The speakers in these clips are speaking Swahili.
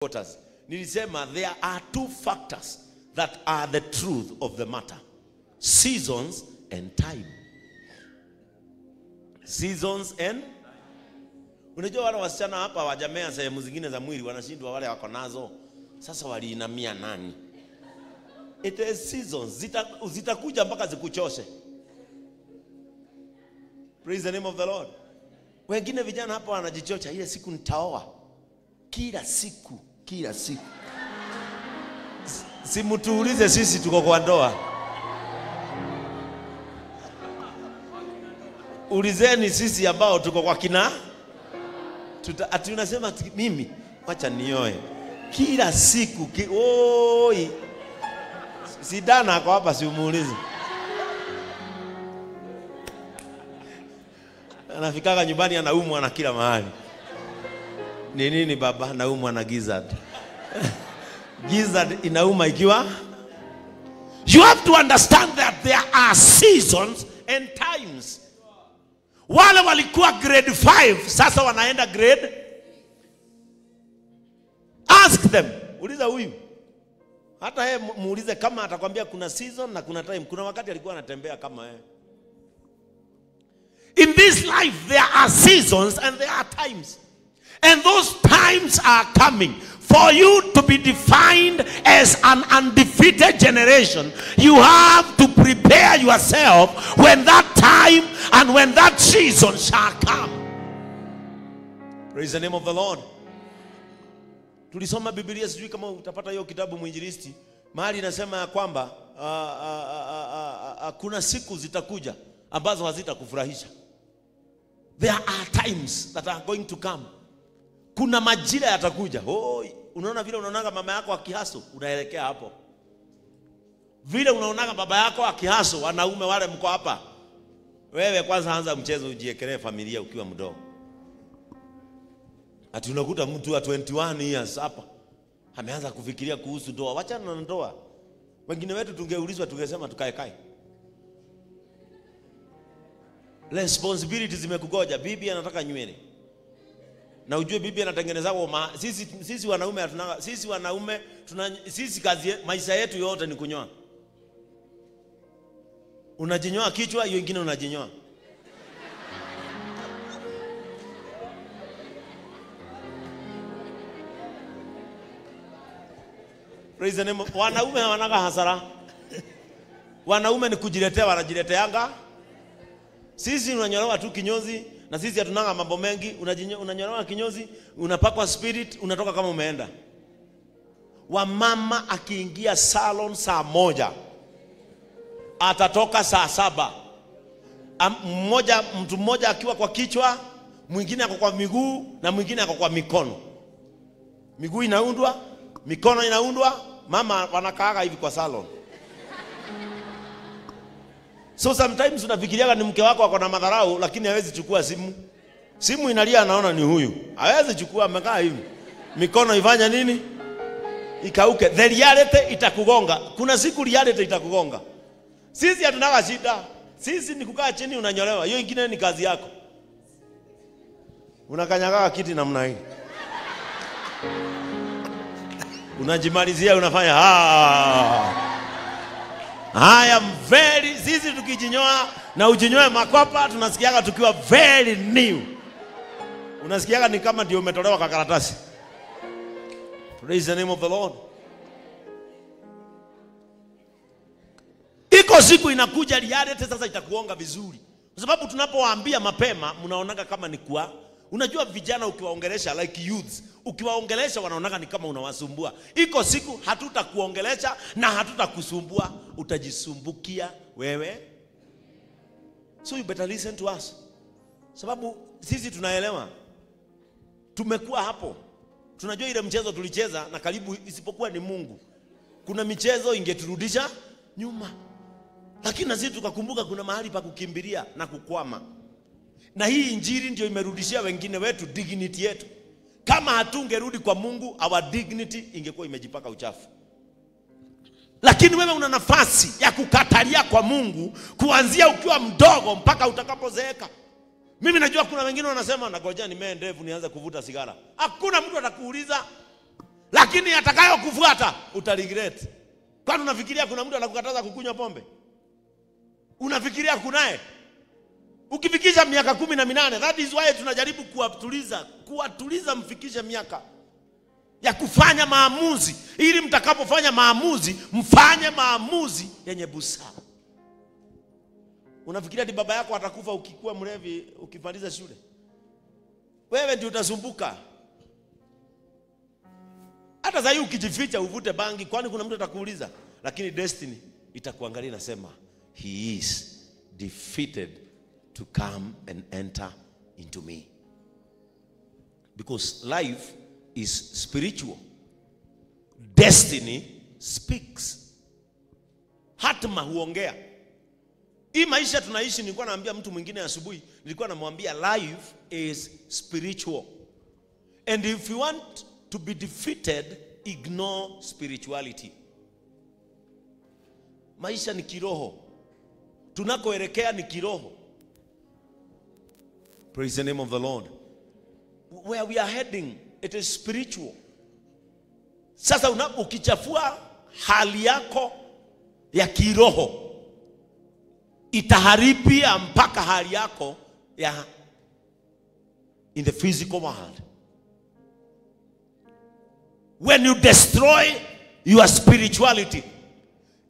Headquarters, nilisema there are two factors that are the truth of the matter. Seasons and time. Seasons and unajua wale wasichana hapa wajamea sehemu zingine za mwili wanashindwa, wale wako nazo. Sasa waliinamia nani? It is seasons. Zitakuja mpaka zikuchoshe. Praise the name of the Lord. Wengine vijana hapa wanajichocha, ile siku nitaoa. Kila siku, kila siku. Simutuulize sisi tuko kwa ndoa. Ulizeni sisi ambao tuko kwa kina. Ati unasema mimi wacha nioe. Kila siku oi. Sidana kwa hapa, si umuulize. Anafikaga nyumbani anaumwa na kila mahali. Ni nini baba? Naumwa na gizzard. Gizzard inauma ikiwa. You have to understand that there are seasons and times. Wale walikuwa grade 5, sasa wanaenda grade. Ask them. Uliza huyu. Hata yeye muulize kama atakwambia kuna season na kuna time. Kuna wakati alikuwa anatembea kama yeye. In this life there are seasons and there are times. And those times are coming. For you to be defined as an undefeated generation, you have to prepare yourself when that time and when that season shall come. Praise the name of the Lord. Tulisoma Biblia, sijui kama utapata hiyo kitabu Mwinjilisti, mahali inasema ya kwamba kuna siku zitakuja ambazo hazitakufurahisha. There are times that are going to come. Kuna majira yatakuja. Oh, unaona vile unaonaga mama yako akihaso, unaelekea hapo. Vile unaonaga baba yako akihaso, wanaume wale mko hapa. Wewe kwanza anza mchezo, ujiekelee familia ukiwa mdogo. Ati unakuta mtu wa 21 years hapa ameanza kufikiria kuhusu ndoa. Wachana na ndoa. Wengine wetu tungeulizwa tungesema tukae kae. Responsibilities zimekugoja. Bibi anataka nywele. Na ujue bibi anatengeneza kwa sisi wanaume hatuna, sisi wanaume tuna, sisi kazi maisha yetu yote ni kunyoa. Unajinyoa kichwa, hiyo nyingine unajinyoa. Praise the name. Wanaume wanaga hasara. Wanaume ni kujiletea, wanajileteanga. Sisi unanyolewa tu kinyozi, na sisi hatunanga mambo mengi. Unanyolewa kinyozi, unapakwa spirit, unatoka kama umeenda. Wamama akiingia salon saa 1, atatoka saa 7. Mtu mmoja akiwa kwa kichwa, mwingine ako kwa miguu, na mwingine ako kwa mikono. Miguu inaundwa, mikono inaundwa, mama wanakaaga hivi kwa salon. So sometimes unafikiriaga ni mke wako ako na madharau, lakini hawezi chukua simu. Simu inalia, anaona ni huyu. Hawezi chukua, amekaa hivi. Mikono ifanya nini? Ikauke. The reality itakugonga. Kuna siku reality itakugonga. Sisi hatunaga shida. Sisi ni kukaa chini unanyolewa. Hiyo ingine ni kazi yako. Unakanyaga kiti namna hii. Unajimalizia, unafanya I am very, sisi tukijinyoa na ujinyoe makwapa tunasikiaga tukiwa very new. Unasikiaga ni kama ndio umetolewa kwa karatasi. Praise the name of the Lord. Iko siku inakuja reality sasa itakuonga vizuri. Kwa sababu tunapowaambia mapema mnaonaga kama ni kwa, unajua vijana ukiwaongelesha like youths, ukiwaongelesha wanaonaga ni kama unawasumbua. Iko siku hatutakuongelesha na hatutakusumbua, utajisumbukia wewe. So you better listen to us. Sababu sisi tunaelewa. Tumekuwa hapo. Tunajua ile mchezo tulicheza na karibu isipokuwa ni Mungu. Kuna michezo ingeturudisha nyuma. Lakini sisi tukakumbuka kuna mahali pa kukimbilia na kukwama. Na hii injili ndio imerudishia wengine wetu dignity yetu. Kama hatungerudi kwa Mungu, our dignity ingekuwa imejipaka uchafu. Lakini wewe una nafasi ya kukatalia kwa Mungu kuanzia ukiwa mdogo mpaka utakapozeeka. Mimi najua kuna wengine wanasema nangoja nimee ndevu nianze kuvuta sigara. Hakuna mtu atakuuliza. Lakini atakayokufuata utaregret. Kwani unafikiria kuna mtu anakukataza kukunywa pombe? Unafikiria kunaye? Ukifikisha miaka 18, that is why tunajaribu kuwatuliza mfikishe miaka ya kufanya maamuzi, ili mtakapofanya maamuzi mfanye maamuzi yenye busara. Unafikiria ati baba yako atakufa ukikuwa mlevi ukimaliza shule? Wewe ndio utasumbuka. Hata sasa ukijificha uvute bangi, kwani kuna mtu atakuuliza? Lakini destiny itakuangalia nasema, he is defeated to come and enter into me. Because life is spiritual. Destiny speaks. Hatma huongea. Hii maisha tunaishi, nilikuwa naambia mtu mwingine asubuhi, nilikuwa namwambia life is spiritual. And if you want to be defeated, ignore spirituality. Maisha ni kiroho. Tunakoelekea ni kiroho. Praise the name of the Lord. Where we are heading, it is spiritual. Sasa ukichafua hali yako ya kiroho, itaharibia mpaka hali yako ya in the physical world. When you destroy your spirituality,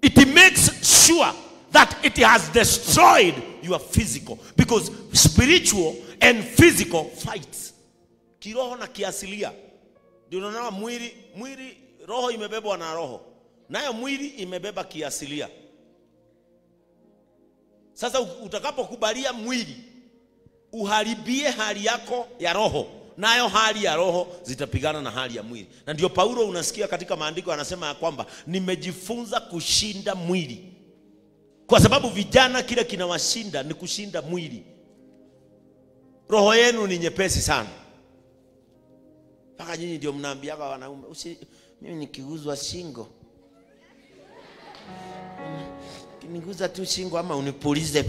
it makes sure that it has destroyed your physical. Because spiritual and physical fights. Kiroho na kiasilia. Ndio unaona mwili roho imebebwa na roho. Nayo mwili imebeba kiasilia. Sasa utakapokubalia mwili uharibie hali yako ya roho, nayo hali ya roho zitapigana na hali ya mwili. Na ndio Paulo unasikia katika maandiko anasema ya kwamba nimejifunza kushinda mwili. Kwa sababu vijana kile kinawashinda ni kushinda mwili. Roho yenu ni nyepesi sana. Paka nyinyi ndio mnaambiaga wanaume, mimi nikiguzwa shingo, kiniguza tu shingo ama unipulize.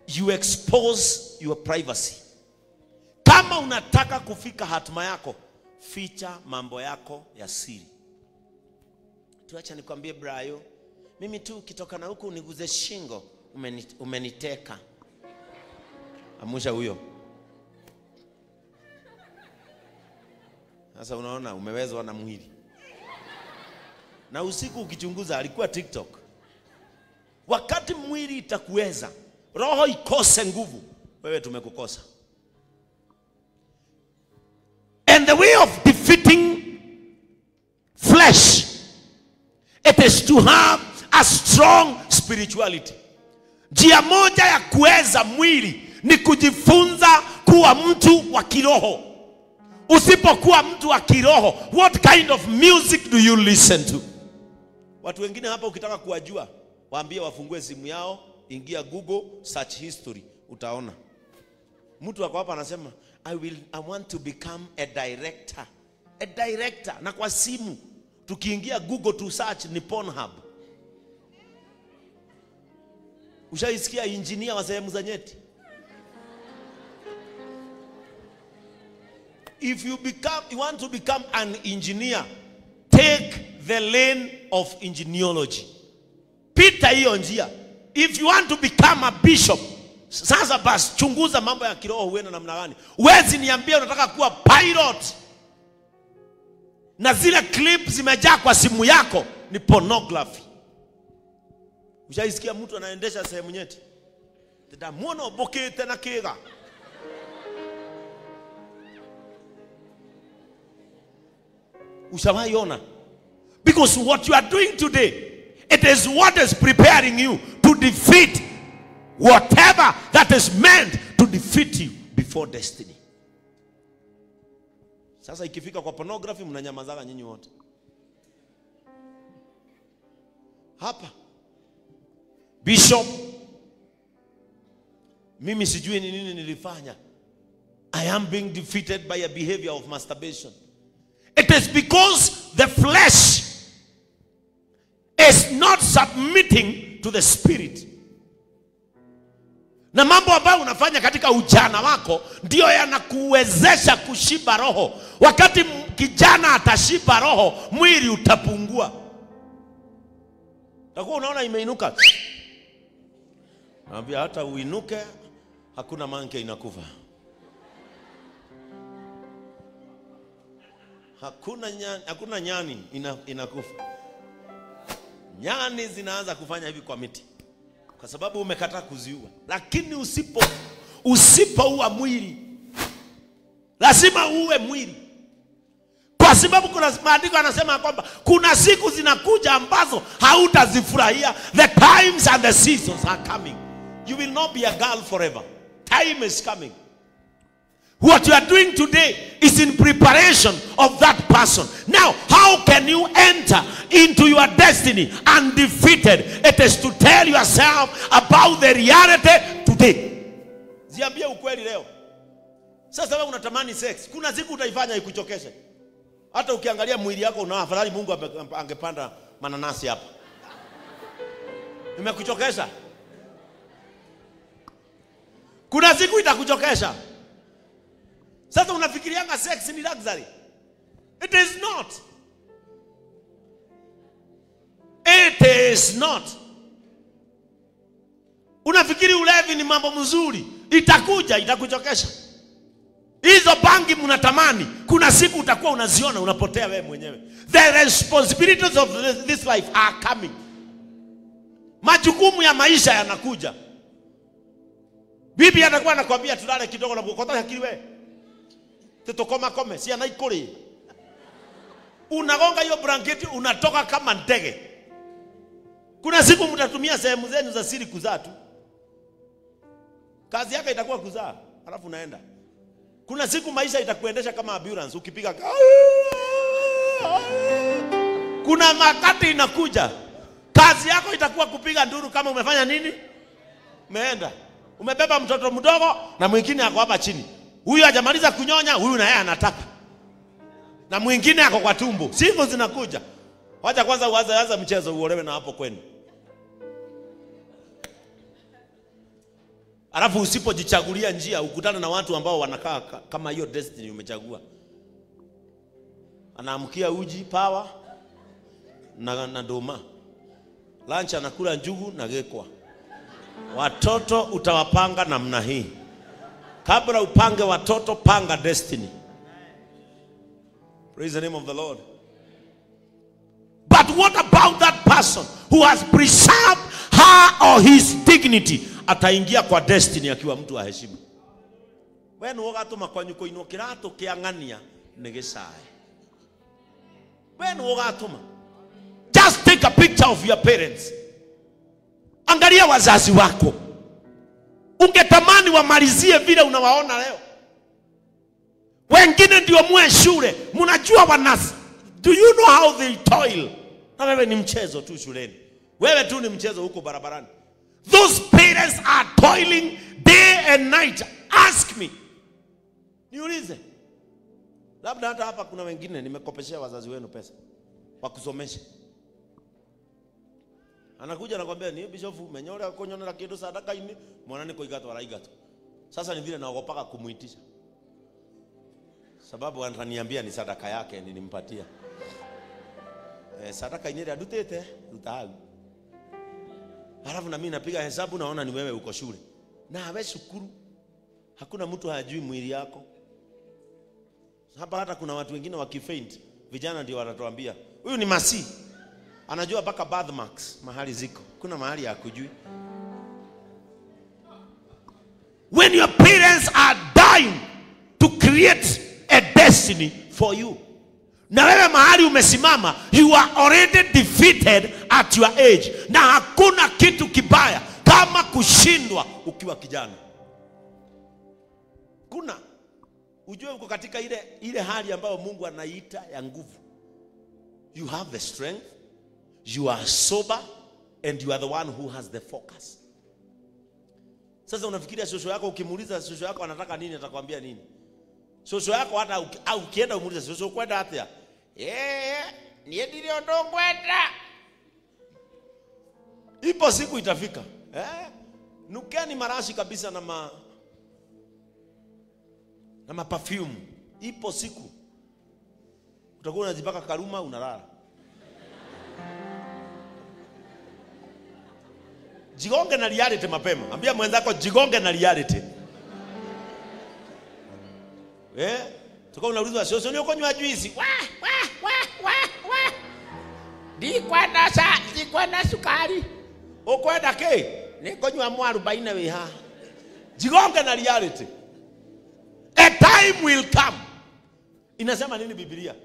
You expose your privacy. Kama unataka kufika hatima yako, ficha mambo yako ya siri. Tuacha nikwambie Brayo, mimi tu ukitoka na huku uniguze shingo, umeniteka. Amusha huyo. Sasa unaona umewezwa na mwili. Na usiku ukichunguza alikuwa TikTok. Wakati mwili itakuweza, roho ikose nguvu, wewe tumekukosa. And the way of defeating flesh, it is to have a strong spirituality. Njia moja ya kuweza mwili ni kujifunza kuwa mtu wa kiroho. Usipokuwa mtu wa kiroho, what kind of music do you listen to? Watu wengine hapa ukitaka kuwajua, waambie wafungue simu yao, ingia Google, search history, utaona. Mtu wako hapa anasema, I want to become a director. A director. Na kwa simu, tukiingia Google to search ni Pornhub. Ushaisikia engineer wa sehemu za nyeti? If you want to become an engineer, take the lane of engineology. Pita hiyo njia. If you want to become a bishop, sasa basi chunguza mambo ya kiroho huenda namna gani. Huwezi niambia unataka kuwa pilot na zile clips zimejaa kwa simu yako ni pornography. Ushaisikia mtu anaendesha sehemu nyeti? Ndamuona obokete na kiga. Ushawahi? Because what you are doing today, it is what is preparing you to defeat whatever that is meant to defeat you before destiny. Sasa ikifika kwa pornography mnanyamazaga nyinyi wote. Hapa Bishop, mimi sijui ni nini nilifanya. I am being defeated by a behavior of masturbation. It is because the flesh is not submitting to the spirit. Na mambo ambayo unafanya katika ujana wako ndio yanakuwezesha kushiba roho. Wakati kijana atashiba roho, mwili utapungua. Utakuwa unaona imeinuka. Naambia hata uinuke, hakuna manke inakufa. Hakuna nyani inakufa. Nyani zinaanza kufanya hivi kwa miti, kwa sababu umekataa kuziua. Lakini usipoua mwili, lazima uue mwili. Kwa sababu kuna maandiko yanasema kwamba kuna siku zinakuja ambazo hautazifurahia. The times and the seasons are coming. You will not be a girl forever. Time is coming. What you are doing today is in preparation of that person. Now, how can you enter into your destiny undefeated? It is to tell yourself about the reality today. Ziambie ukweli leo. Sasa wewe unatamani sex. Kuna siku utaifanya ikuchokeshe. Hata ukiangalia mwili yako una afadhali Mungu angepanda mananasi hapa. Imekuchokesha. Kuna siku itakuchokesha. Sasa unafikirianga sex ni luxury. It is not. It is not. Unafikiri ulevi ni mambo mzuri. Itakuja, itakuchokesha. Hizo bangi mnatamani, kuna siku utakuwa unaziona, unapotea wewe mwenyewe. The responsibilities of this life are coming. Majukumu ya maisha yanakuja. Bibi atakuwa anakuambia tulale kidogo na kukota akili wewe. Tetokoma kome, si anaikuri. Unagonga hiyo blanketi, unatoka kama ndege. Kuna siku mtatumia sehemu zenu za siri kuzaa tu. Kazi yake itakuwa kuzaa, alafu unaenda. Kuna siku maisha itakuendesha kama ambulance, ukipiga. Kuna wakati inakuja, kazi yako itakuwa kupiga nduru kama umefanya nini? Umeenda. Umebeba mtoto mdogo na mwingine ako hapa chini. Huyu hajamaliza kunyonya, huyu na yeye anataka. Na mwingine ako kwa tumbo. Siku zinakuja. Wacha kwanza uanze mchezo uolewe na hapo kwenu. Alafu usipojichagulia njia ukutane na watu ambao wanakaa kama hiyo destiny umechagua. Anaamkia uji power na doma. Lunch anakula njugu na gekwa. Watoto utawapanga namna hii. Kabla upange watoto, panga destiny. Praise the name of the Lord. But what about that person who has preserved her or his dignity? Ataingia kwa destiny akiwa mtu wa heshima. Wewe ni ugatuma kwanyu koinwo kirato kiang'ania ni gicae. Wewe ni ugatuma. Just take a picture of your parents. Angalia wazazi wako. Ungetamani wamalizie vile unawaona leo. Wengine ndio mwe shule, mnajua wanasi. Do you know how they toil? Na wewe ni mchezo tu shuleni. Wewe tu ni mchezo huko barabarani. Those parents are toiling day and night. Ask me. Niulize. Labda hata hapa kuna wengine nimekopeshea wazazi wenu pesa wakusomeshe. Anakuja anakuambia ni bishop umenyora konyonera kindu sadaka ini mwana niko igato araigato. Sasa ni vile naogopaka kumuitisha. Sababu ananiambia ni sadaka yake nilimpatia. Sadaka ini adutete rutahagu. Halafu na mimi napiga hesabu naona ni wewe uko shule. Na wewe shukuru. Hakuna mtu hajui mwili yako. Hapa hata kuna watu wengine wakifaint, vijana ndio watatuambia, huyu ni masi. Anajua mpaka birthmarks mahali ziko. Kuna mahali hakujui. When your parents are dying to create a destiny for you. Na wewe mahali umesimama, you are already defeated at your age. Na hakuna kitu kibaya kama kushindwa ukiwa kijana. Kuna ujue uko katika ile hali ambayo Mungu anaita ya nguvu. You have the strength, you are sober, and you are the one who has the focus. Sasa unafikiria shosho yako, ukimuuliza shosho yako anataka nini, atakwambia nini? Shosho yako hata ukienda umuulize shosho kwenda atia? Niye ndio ndongwenda. Ipo siku itafika. Nukeni marashi kabisa na ma perfume. Ipo siku utakuwa unajipaka karuma unalala. Jigonge na reality mapema. Ambia mwenzako jigonge na reality. Eh? Tukawa unaulizwa sio ni ukonywa juisi. Wa wa wa wa wa. Ndikwenda sukari. Ukwenda ke? Nikonywa mwarobaini wiha. Jigonge na reality. A time will come. Inasema nini Biblia?